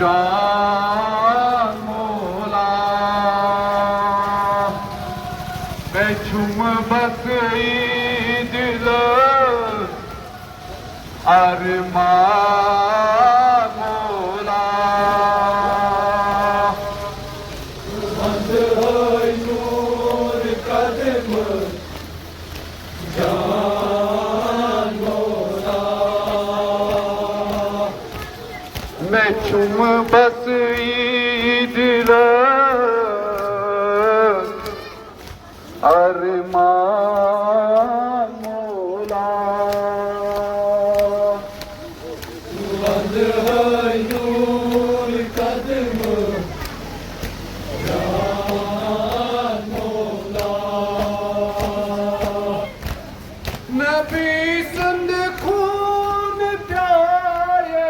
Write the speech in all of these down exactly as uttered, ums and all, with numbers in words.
جان مولا، مےٚ چھُم بس یی دِلس ارمان مولا۔ وندٕ ہٲے نوٗر قدمہٕ جان مولا۔ مےٚ چھُم بس یی دِلس ارمان مولا۔ وندٕ ہٲے نوٗر قدمہٕ جان مولا۔ نبی سُنٛد خوٗن پیالہِ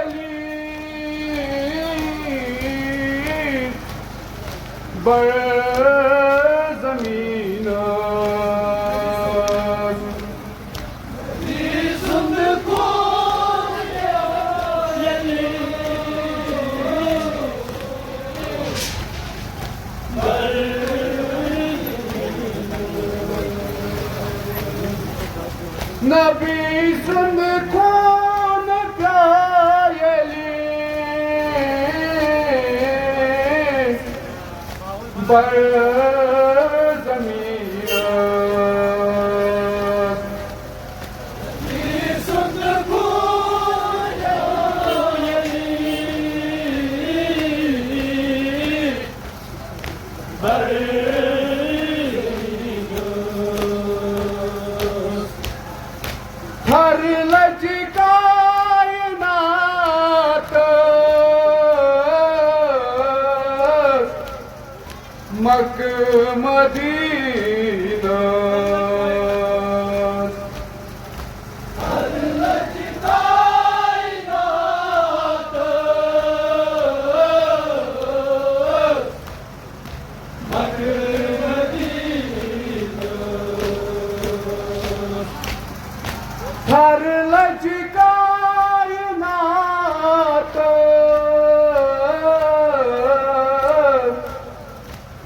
بر زمینس۔ نبی سُنٛد خوٗن پیالہِ بر زمینس۔ تھر لجہِ کائناتس مکہ مدینہ۔ ہر لجہِ کائناتس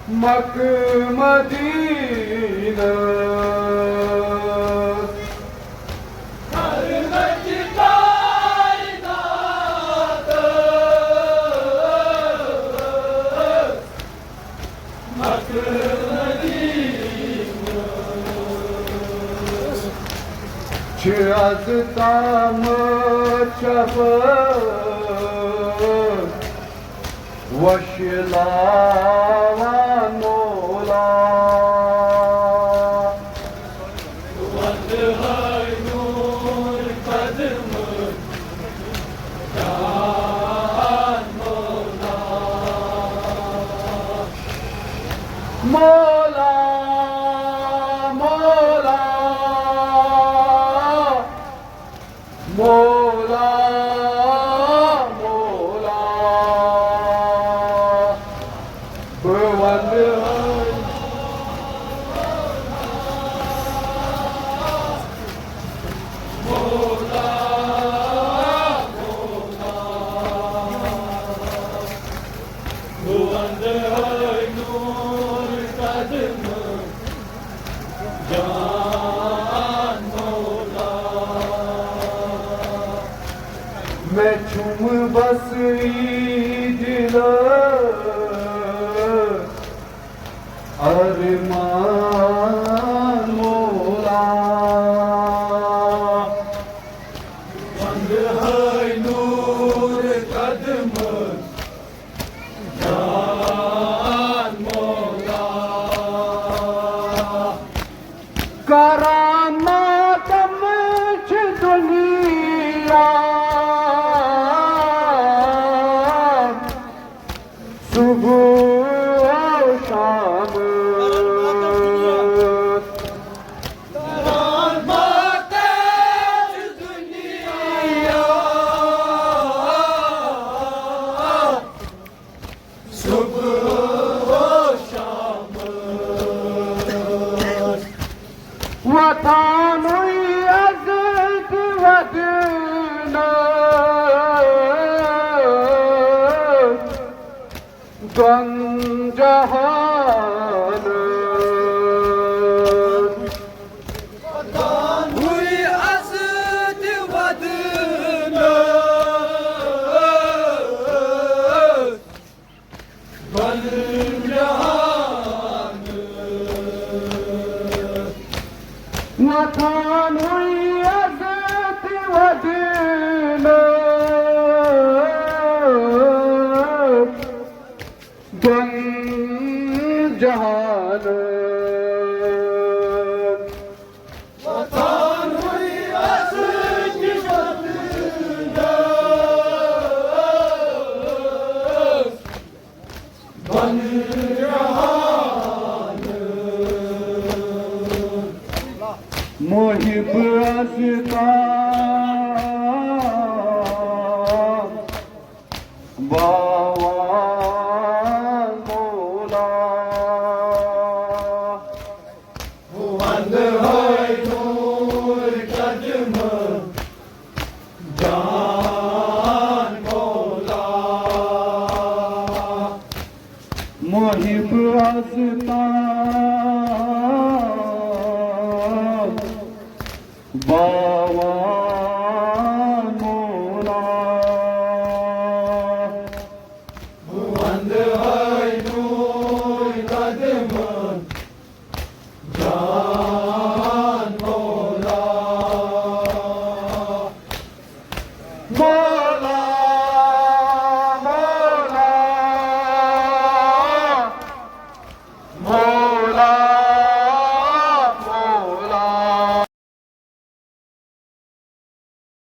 مکہ مدینہ۔ چھِ از تام شفاعت وۄشلاوان مولا۔ مولا، مولا، مولا، مولا، بہٕ وَنہٕ مےٚ چھُم بس یی دِلس ارمان مولا۔ وندٕ ہٲے نوٗر قدمہٕ جان مولا۔ کران ماتم چھِ دُنیا صبح و شام۔ دۄن جہانن۔ وۄتھان ہوٚے از تہِ ودنہٕ۔ دۄن جہانن۔ وۄتھان ہوٚے از تہِ ودنہٕ۔ دۄن جہانن۔ وۄتھان ہوٚے از تہِ ودنہٕ۔ دۄن جہانن۔ محب از تام باوان مولا۔ وندٕ ہے نوٗر قدمہٕ جان مولا۔ محب از تام باوان مولا۔ وندٕ ہے نوٗر قدمہٕ جان مولا۔